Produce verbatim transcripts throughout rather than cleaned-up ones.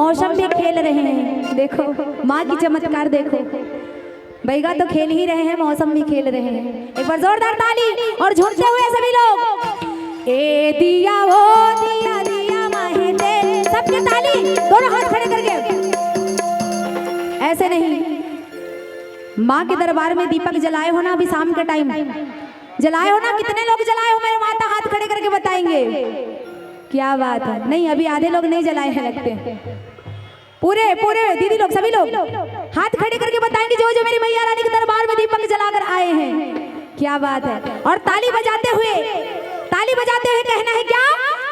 मौसम भी खेल रहे हैं। देखो, माँ की चमत्कार देखो, बैगा तो खेल ही रहे हैं, मौसम भी खेल रहे हैं। एक बार जोरदार ताली और झूमते हुए सभी लोग। ए दिया ओ दिया, दिया माहे तेल, सबके ताली, दोनों हाथ खड़े करके। ऐसे नहीं, माँ के दरबार में दीपक जलाए हो ना अभी शाम के टाइम, जलाए हो ना? कितने लोग जलाए हो मेरे माता, हाथ खड़े करके बताएंगे। क्या बात है। नहीं, अभी आधे लोग नहीं जलाए हैं लगते हैं। पूरे पूरे दीदी लोग, सभी लोग हाथ खड़े करके बताएंगे जो जो मेरी मैया रानी के दरबार में दीपक जलाकर आए हैं। क्या बात है। और ताली बजाते हुए, ताली बजाते हुए कहना है क्या?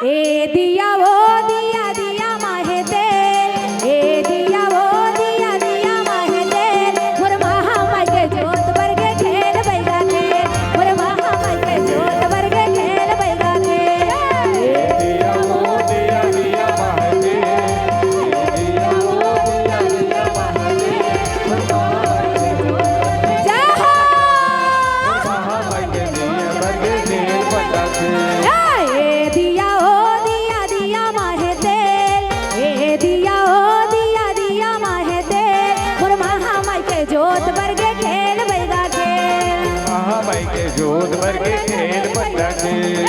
ए दिया ओ दिया, दिया माहे तेल, ए दिया ओ दिया, दिया माहे तेल, मोर महामाई के जोत बर गे खेल बैगा के, मोर महामाई के जोत बर गे खेल बैगा के। जय हो। ए दिया ओ दिया, दिया माहे तेल, ए दिया ओ दिया, दिया माहे तेल, मोर महामाई के जोत बर गे खेल बैगा के। महामाई के जोत बर गे खेल बैगा के।